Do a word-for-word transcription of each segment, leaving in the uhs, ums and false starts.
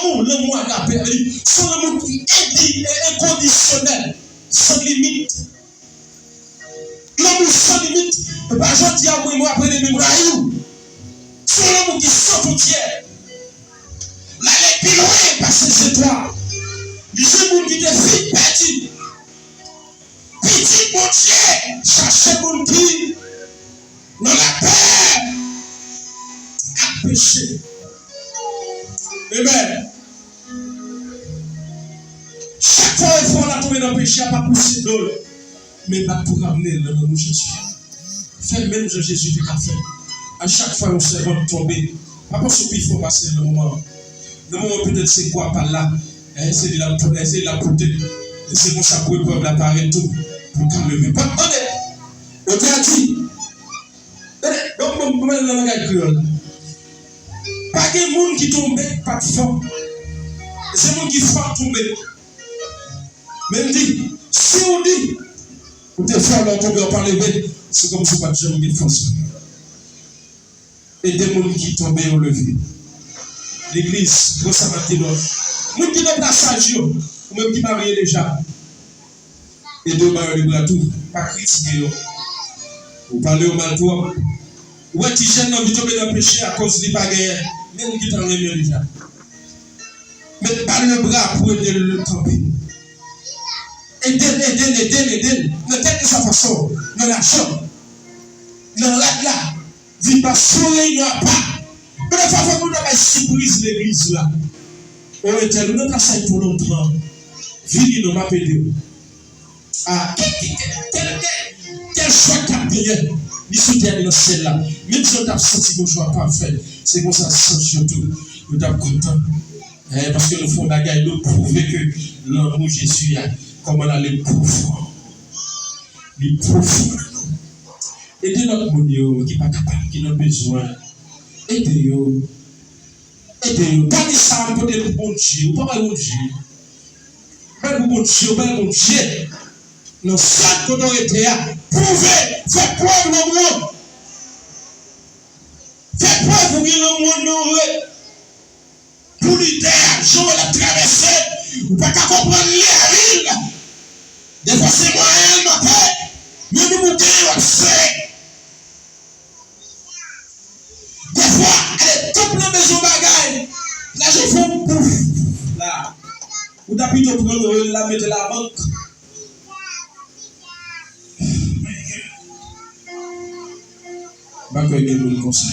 lanmou, lanmou agape, se yon lanmou ki endi e enkondisyonèl, san limit. Lanmou san limit, e pa jodi a, mwen, mwen, apre demen, mwen rayi w. Se yon lanmou ki san fwontyè. L ale pi lwen pase zetwal. Li jwenn moun ki te fin pèdi. Pitit Bondye chache moun ki nan lapè ak peche. Amen. Chak fwa efò w la tonbe nan peche a, pa pouse do l, men bat pou ramne l nan non Jezi. Fè menm jan Jezi te ka fè. A chak fwa yon sèvant tonbe, pa panse w pi fò pase l nan moman an. Nan moman an, petèt se kwa pa l la, e, se li l ap, e, se li l ap pote. E se konsa pou eprèv la parèt tou, pou l ka leve. Bon, tande! Otè a di, tande, bon, bon, bon, nan langaj kreyòl. Pa gen moun ki tonbe k pa t fò. Se moun ki fò k tonbe. Men l di, si w di, ou te fò lè w tonbe, w pa leve, se kòmsi w pa t janm gen fòs. Ede moun ki tonbe yo leve. Legliz, pran sa m ap di nou. Moun ki nan plasaj yo, ou menm ki marye deja, ede yo ba yo lebra tou. Pa kritike yo. Ou pale yo mal twòp. Ou wè ti jèn nan anvi tonbe nan peche akoz li pa genyen. Men li gentan renmen deja. Men ba l lebra pou ede l kanpe. Ede l, ede l, ede l, ede l. Nan kèlkeswa fason. Nan lajan. Nan rad la. Vin pase yon reyinyon apa. Mwen, defwa, fòk nou ta bay sipriz legliz la. O, entèl, ou nan plasaj twò lontan. Vini non, m ap ede w. A, kè, kè, kè, kèl, kèl, kèl jwa k t ap genyen, li sou tè, li nan syèl la. Menm jan w t ap santi gon jwa pafè, se konsa sans yo tou. Yo t ap kontan. Eh, paske nou fè yon bagay, nou pwouve ke lanmou Jezi a, kòman l ale pwofon. Li pwofon. Ede lòt moun yo ki pa kapab, ki nan bezwen. Ede yo. Ede yo. Pa di sa m pote l pou Bondye. Ou pa bay Bondye. Bay pou Bondye, ou bay Bondye. Nan sèl kote w rete a, pwouve, fè prèv lanmou an. Fè prèv ou gen lanmou an nan w. Pou lidè a, jan w ap travèse, ou pa ka konprann li a vil. Defwa se mwayen l manke, men nou pou genyen w ap sere. Defwa, ale tanp nan bezwen bagay, lajan fè w pouf la. Ou ta pito pran l la mete l a bank. M pa kwè gen moun konsa.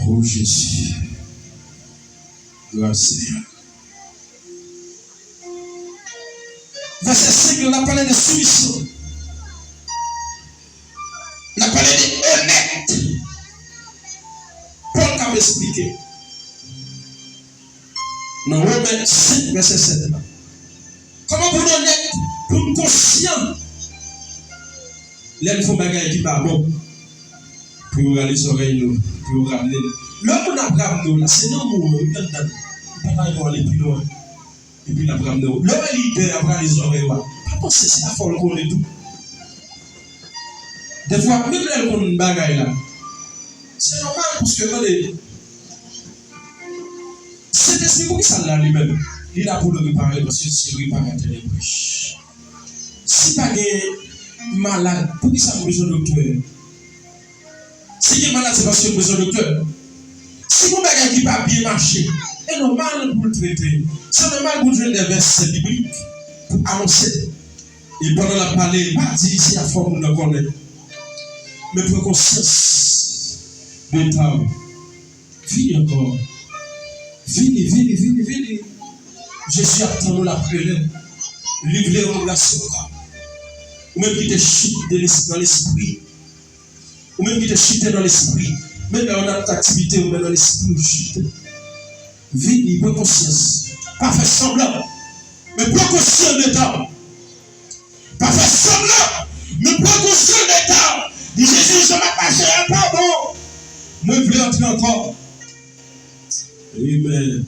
O Jezi. Gras Senyè. Vèsè senk la, l ap pale de soumisyon. L ap pale de onèt. Pòl t ap esplike. Nan Women senk, vèsè sèt la. Kòman pou n onèt, pou n konsyan lè n fè yon bagay ki pa bon, pou yo rale zòrèy nou, pou yo ramne n. Lè yon moun ap ramne w la, se nan mwen wi, anndan. Ou pa ta renmen w ale pi lwen. Epi l ap ramne w. Lè w wè lidè ap rale zòrèy ou a, pa panse se afè w l konnen tou. Defwa, menm lè l konn bagay la, se nòmal, paske, tande, Sentespri, poukisa l la li menm? Li la pou l repare, paske se reparatè dè brèch. Si pa gen malad, poukisa nou bezwen doktè? Si gen malad, se paske nou bezwen doktè. Si gen bagay ki pa byen mache, e nòmal pou l trete. Se nòmal pou l jwenn de vèsè biblik pou anonse. E pandan l ap pale, pa di se afè moun nan konnen. Men pran konsyans de eta w. Vini ankò. Vini, vini, vini, vini. Jezi ap tann ou, l ap rele. Li vle ranplase w ankò. Ou menm ki te chite de les-, nan lespri. Ou menm ki te chite nan lespri. Menm lè w nan aktivite, ou menm nan lespri ou chite. Vini, pran konsyans. Pa fè sanblan. Men pran konsyans de eta w. Pa fè sanblan, men pran konsyans de eta w. Di, Jezi, jan m ap mache a pa bon. Mwen vle antre ankò. Amen.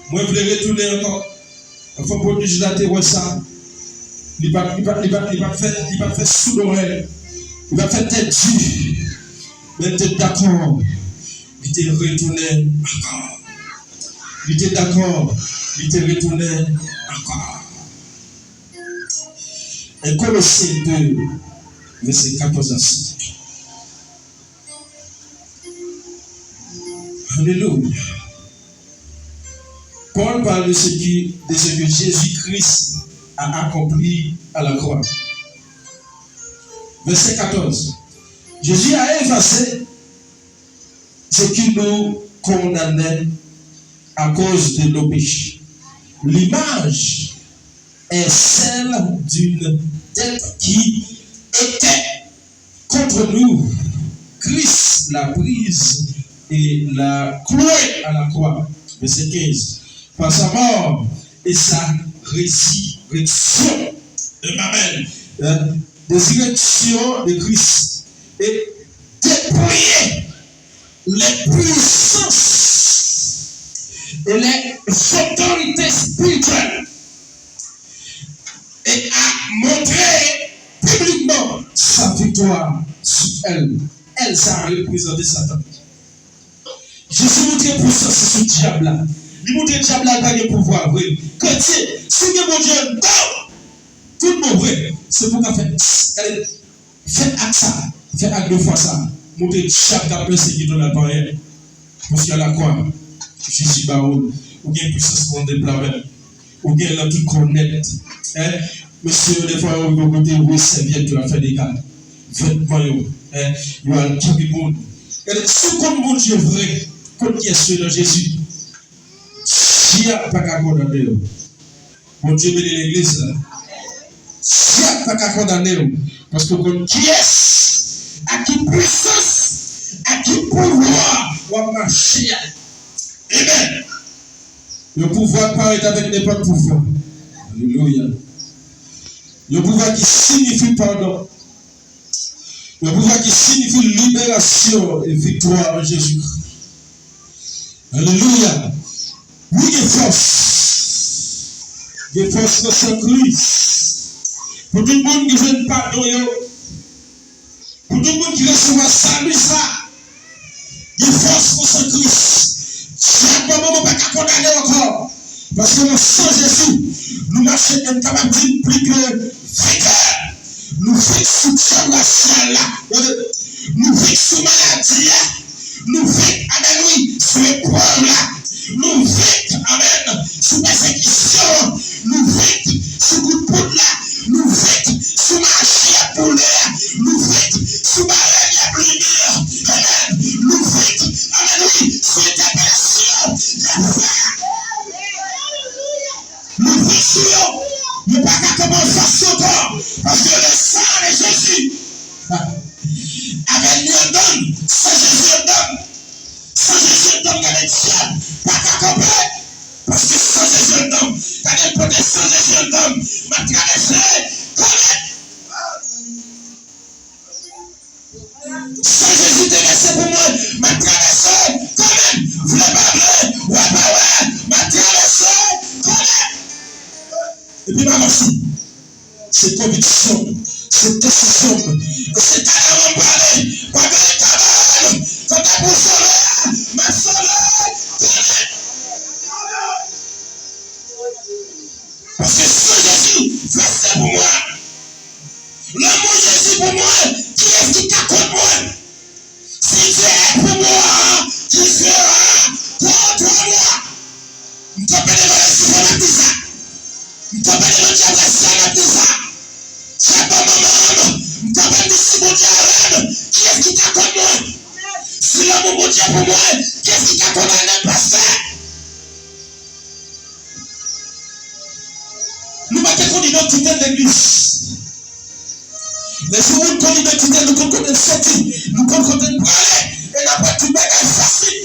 Mwen vle retounen ankò. Anfan pwodij la te wè sa. Li pa, li pa, li pa, li pa fè, li pa fè soud orèy. Li pa fè tèt di. Men l te dakò. Li te retounen ankò. Li te dakò, li te retounen ankò. En Kolosyen de, vèsè katòz a senk. Alelouya. Paul parle de ce qui, de ce que Jésus-Christ a accompli à la croix. Verset quatorze. Jésus a effacé ce qui nous condamnait à cause de nos péchés. L'image est celle d'une dette qui était contre nous. Christ l'a prise et l'a clouée à la croix. Verset quinze. Par sa mort et sa résurrection. Amen. Hein? Résurrection de Christ. Et dépouiller les puissances et les autorités spirituelles et a montre piblikman sa viktwa sou èl. Èl sa a reprezante Satan. Jezi montre pwisans li sou dyab la. Li montre dyab la pa gen pouvwa vre. Kretyen, si w gen Bondye anndan w, tout bon vre, se pou w ka fè, gade, fè ak sa, fè ak de fwa sa, montre dyab k ap pèsekite w la pa anyen. Paske alakwa, Jezi ba ou l, ou gen pwisans pou w deplame. Ou gen nan tout kò nèt. Hein? Mesye yo, defwa, yo rive kote yo voye sèvyèt yo al fè dega. Vètman yo, hein? Yo al touye moun. Gade, si w konn Bondye vre, konn kiyès ou ye nan Jezi, dyab pa ka kondane w. Bondye beni legliz la. Dyab pa ka kondane w. Paske w konn kiyès, ak ki pwisans, ak ki pouvwa w ap mache a. Amen. Yon pouvwa k parèt avèk nenpòt pouvwa. Alelouya. Yon pouvwa ki siyifi padon. Yon pouvwa ki siyifi liberasyon e viktwa an Jezikri. Alelouya. Wi, gen fòs. Gen fòs nan san Kris. Pou tout moun ki jwenn padon yo, pou tout moun ki resevwa sali sa, gen fòs nan san Kris. Dyab manman pa ka kondane w ankò. Paske nan san Jezi, nou mache, n kapab di n pli ke venkè. Nou venk sou dyab rasyal la. Nou venk sou maladi a. Nou venk, amen, wi, sou eprèv la. Nou venk, amen, sou pèsekisyon an. Nou venk sou kout poud la. Nou venk sou maji y ap boule a. Nou venk sou balèn y ap lime a. Amen. Nou venk, amen, wi, sou entèpelasyon y ap fè a. Nou venk sou yo. Yo pa ka kanpe anfas yo ankò. Paske le sang de Jésus. Avèk li anndan m, san Jezi anndan m. San Jezi anndan m, gade dyab pa ka kanpe. Paske san Jezi anndan m, gade pote san Jezi anndan m, m ap travèse kanmenm. San Jezi te vèse pou mwen, m ap travèse kanmenm. Vle pa vle, wè pa wè, m ap travèse kanmenm. Epi m avanse. Se konviksyon m, se desizyon m, e se talè m prale. Pa gen tabal, kanta pou sove a, m ap sove kanmenm. Paske san Jezi vèse pou mwen. Lanmou Jezi pou mwen, kiyès ki ka kont mwen? Si Dye è pou mwen, ki sera kont mwen? M kanpe devan Lisifè, m ap di sa. M kanpe devan dyab rasyal, m ap di sa. Dyab manman m, m kanpe, m di si Bondye avè m, kiyès ki ka kont mwen? Si lanmou Bondye pou mwen, kiyès ki ka kondane m, pastè? Nou pa te konn idantite n legliz. Lè jou moun konn idantite n, nou konn kote n soti, nou konn kote n prale, e n ap wè tout bagay fasil.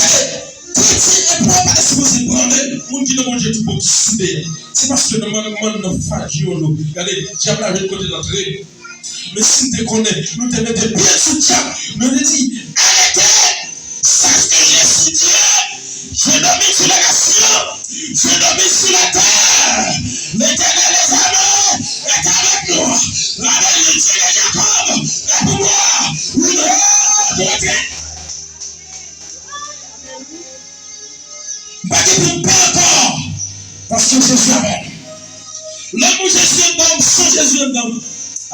Gade, kretyen ebre pa t sipoze branle moun ki nan Bondye tou bon ki soude a. Se paske nan mòn, mòn nan faj yo lo. Gade, dyab la jwenn kote l antre. Men si n te konnen, nou te mete pye n sou dyab, nou te di, arrêtez, sachez que je suis Dieu, je domine sur les nations, je domine sur la terre. L'Éternel des armées est avec nous. L'Éternel, le Dieu de Jacob, est pour moi une haute retraite. Jezi avè m. Lanmou Jezi anndan m, san Jezi anndan m.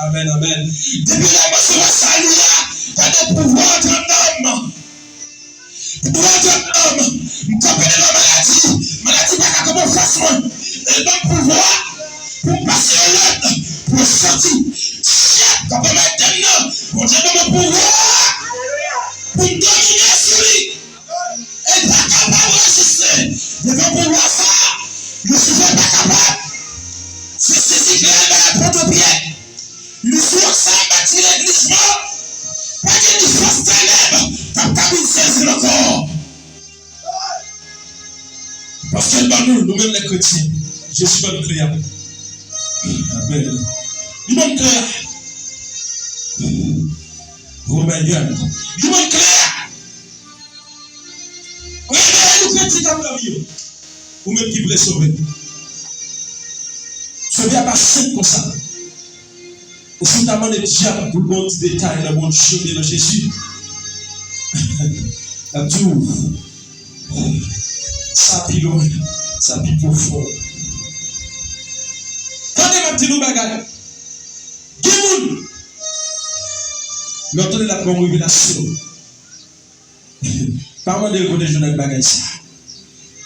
Amèn, amèn. Depi lè m resevwa sali a, gade pouvwa antre anndan m. Pouvwa antre anndan m. M kanpe devan maladi. Maladi pa ka kanpe anfas mwen. E l ban m pouvwa pou m pase yon lòd, pou m soti. Dyab k ap anmède m nan, Bondye ban mwen pouvwa pou m domine sou li. E l pa kapab reziste devan pouvwa sa a. Lisifè pa kapab. Se Jezi ki leve pòtopye. Li sou sa bati legliz mò. Pa gen ni fòs tenèb k ap kabize zil ankò. Paske l ban nou, nou menm lè kretyen, Jezi ban n kle a. Amèn. Li ban n kle a. Oh my God. Li ban n kle a. Reveye nou, kretyen k ap dòmi yo. Ou menm ki vle sove. Sove a pa senp konsa. Ou si w ta mande dyab pou l ba w ti detay nan Bondye oubyen nan Jezi, l ap di w, sa pi lwen, sa pi pwofon. Tande, m ap di nou bagay. Gen moun, lè w tande l ap ba w revelasyon, pa mande l kote l jwenn ak bagay sa.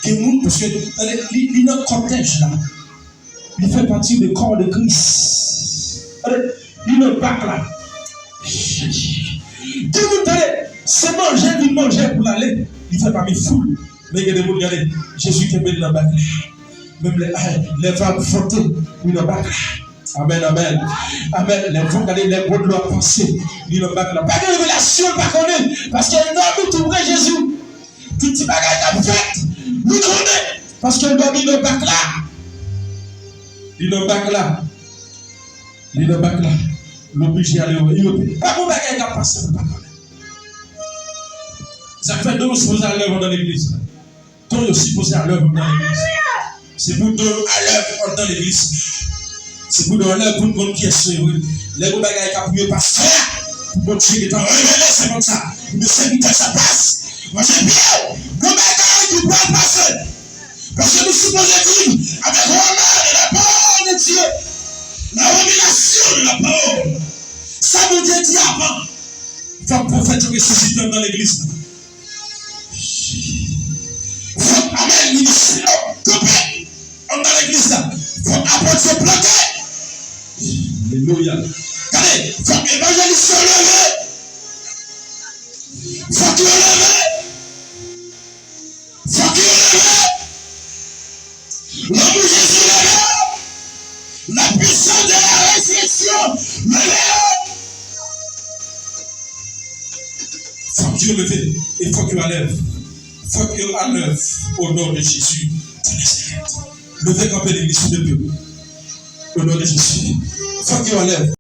Gen moun, paske, tande, li, li nan kòtèj la. Li fè pati de kò de Kris. Tande, li nan bak la. Gen moun, tande, se manje li manje pou l ale. Li fè pami foul. Men gen de moun, gade, Jezi kenbe l nan bak la. Menm lè, lè van ap vante, li nan bak la. Amèn, amèn. Amèn. Lè van, gade, lè gwo dlo ap pase, li nan bak la. Pa gen revelasyon, l pa konnen. Paske l dòmi tou pre Jezi. Tout ti bagay k ap fèt, li konnen. Paske l dòmi nan bak la. Li nan bak la. Li nan bak la. L oblije ale wè. Yo, pa gen bagay k ap pase, l pa konnen. Sa k fè don yo sipoze al leve nan legliz la. Don yo sipoze alèv anndan legliz. Se pou don yo alèv anndan legliz. Se pou don yo alèv pou n konn kiyès nou ye vre. Lè gon bagay k ap rive pastè a, pou Bondye gentan revele se konn sa. Pou mesye m fè sa pas. Manje pye w, gon bagay ki pral pase. Paske nou sipoze viv avèk honneur de la parole de Dieu. La révélation de la parole. Sa Bondye di avan. Fòk pwofèt yo resisite anndan legliz la. Fòk, amèn, minis yo kanpe anndan legliz la. Fòk apot yo plante. Alelouya. Gade, fòk evanjelis yo leve. Fòk yo leve. Fòk yo leve. Lanmou Jezi leve. La puissance de la résurrection leve. Fòk yo leve e fòk yo alèv. Fòk yo alèv o non de Jezi de Nazarèt. Leve kanpe legliz sou de pye w. O non de Jezi. Fòk yo alèv.